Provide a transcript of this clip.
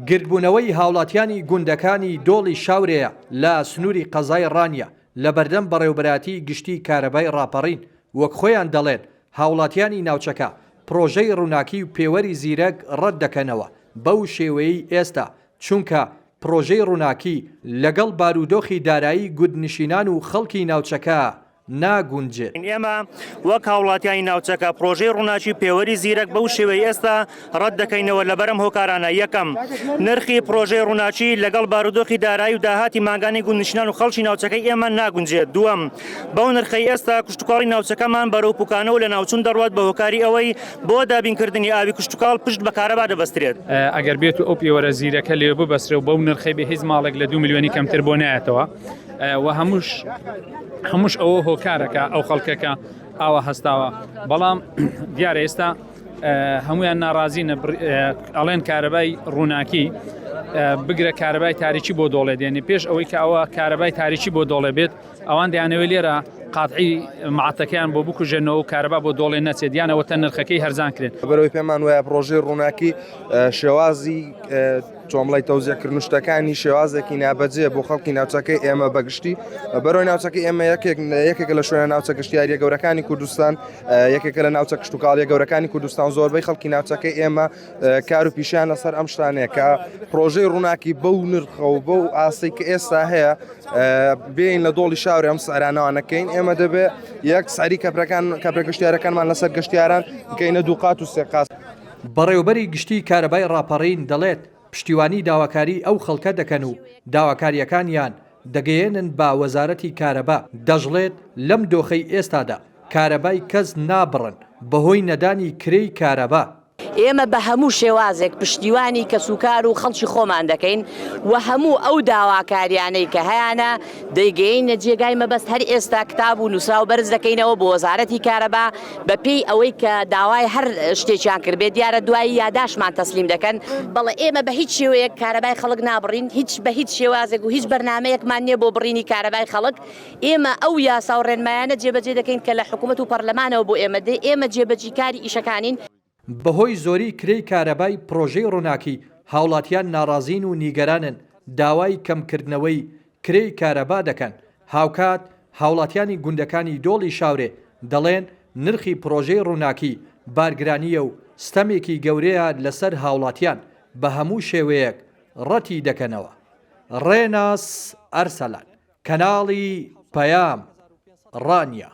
گردبوونەوەی هاوڵاتیانی گوندەکانی دۆڵی شاورێیە لە سنووری قەزای ڕانیە لەبەردەم بەڕێوبەرایەتی گشتی کارەبای ڕاپەڕین، وەک خۆیان دەڵێن هاوڵاتیانی ناوچەکە پڕۆژەی ڕووناکی و پێوەری زیرەک ڕەتدەکەنەوە بەو شێوەیەی ئێستا، چونکە پڕۆژەی ڕووناکی لەگەڵ بارودۆخی دارایی گوندنشینان و خەڵکی ناوچەکە ناگونجێت. ئێمە وەک هاوڵاتیانی ناوچەکە پڕۆژەی ڕووناکی پێوەری زیرەک بەو شێوەی ئێستا ڕەت دەکەینەوە لەبەر ئەم هۆکارانە، یەکەم، نرخی پڕۆژەی ڕووناکی لەگەڵ بارودۆخی دارایی و داهاتی مانگانەی گوندنشینان و خەڵکی ناوچەکەی ئێمە ناگونجێت، دووەم، بەو نرخەی ئێستا کشتوکاڵی ناوچەکەمان بەرەو پوکانەوە و لەناوچوون دەڕوات بە هۆکاری ئەوەی بۆ دابینکردنی ئاوی کشتوکاڵ پشت بە کارەبا دەبەسترێت. ئەگەر بێت و ئەو پێوەرە زیرەکە لێ ببەسترێ و بەو نرخەی بێ هیچ ماڵێک لە دوو ملیۆنی کەمتر بۆ نایەتەوە و هەمووش هەمووش ئەوە هۆکارەکە ئەو خەڵکەکە ئاوا هەستاوە بەڵام دیارە ئێستا هەمویان ناڕازی ئەڵێن کارەبای ڕووناکی بگرە کارەبای تاریکی بۆ دۆڵێ دێنێ پێش ئەوەی کە ئەوە کارەبای تاریکی بۆ دۆڵێ بێت ئەوان دەیانەوێت لێرە قاتعی معاتەکەیان بۆ بکوژێنەوە و کارەبا بۆ دۆڵێ نەچێت یانەوە تە نرخەکەی هەرزان کرێن. لەبەرئەوەی پێمان وایە پڕۆژەی ڕووناکی شێوازی چۆمڵی تەوزیعکردن و شتەکانی شێوازێکی نابەجێ بۆ خەڵکی ناوچەکەی ئێمە بەگشتی بەرەوەی ناوچەکەی ئێمە یەکێک یەکێکە لە شوێنە ناوچە گەشتیاریە گەورەکانی کوردستان یەکێکە لە ناوچە کشتتوکاڵیە گەورەکانی کوردستان زۆربەی خەڵکی ناوچەکەی ئێمە کار و پیشیان لەسەر ئەم شتانەیە کە پرۆژەی ڕووناکی بەو نرخە و بەو ئاستەی کە ئێستا هەیە بێین لە دۆڵی شاورێ ئەم سعرانەوە نەکەین ئێمە دەبێ یەک سعری کەپرەکان کەپرە گەشتیارەکانمان لەسەر گەشتیاران بکەینە دووقات و سێ قات. بەڕێوەبەری گشتیی کارەبای ڕاپەڕین دەڵێت، پشتیوانی داواکاریی ئەو خەڵکە دەکەن و داواکارییەکانیان دەگەیەنن بە وەزارەتی کارەبا، دەشڵێت، لەم دۆخەی ئێستادا کارەبای کەس نابڕن بەهۆی نەدانی کرێی کارەبا. ئێمە بە هەموو شێوازێک پشتیوانی کەسوکار و خەڵکی خۆمان دەکەین و هەموو ئەو داواکاریانەی کە هەیانە دەیگەیەنینە جێگای مەبەست، هەر ئێستا کتاب و نووسراو بەرز دەکەینەوە بۆ وەزارەتی کارەبا بە پێی ئەوەی کە داوای هەر شتێکیان کردبێت، دیارە دوایی یاداشمان تەسلیم دەکەن. بەڵێ ئێمە بە هیچ شێوەیەک کارەبای خەڵک نابڕین، هیچ بە هیچ شێوازێک و هیچ بەرنامەیەکمان نییە بۆ بڕینی کارەبای خەڵک، ئێمە ئەو یاسا و ڕێنمایانە جێبەجێ دەکەین کە لە حکومەت و پەرلەمانەوە بۆ ئێمە دێ، ئێمە جێبەجیکاری ئیشەکانین. بەهۆی زۆری کرێی کارەبای پڕۆژەی ڕووناکی، هاوڵاتیان ناڕازین و نیگەرانن، داوای کەمکردنەوەی کرێی کارەبا دەکەن، هاوکات هاوڵاتیانی گوندەکانی دۆڵی شاورێ دەڵێن، نرخی پڕۆژەی ڕووناکی بارگرانییە و ستەمێکی گەورەیە لەسەر هاوڵاتیان، بە هەموو شێوەیەک ڕەتی دەکەنەوە. ڕێناس ئەرسەلان، کەناڵی پەیام، ڕانیە.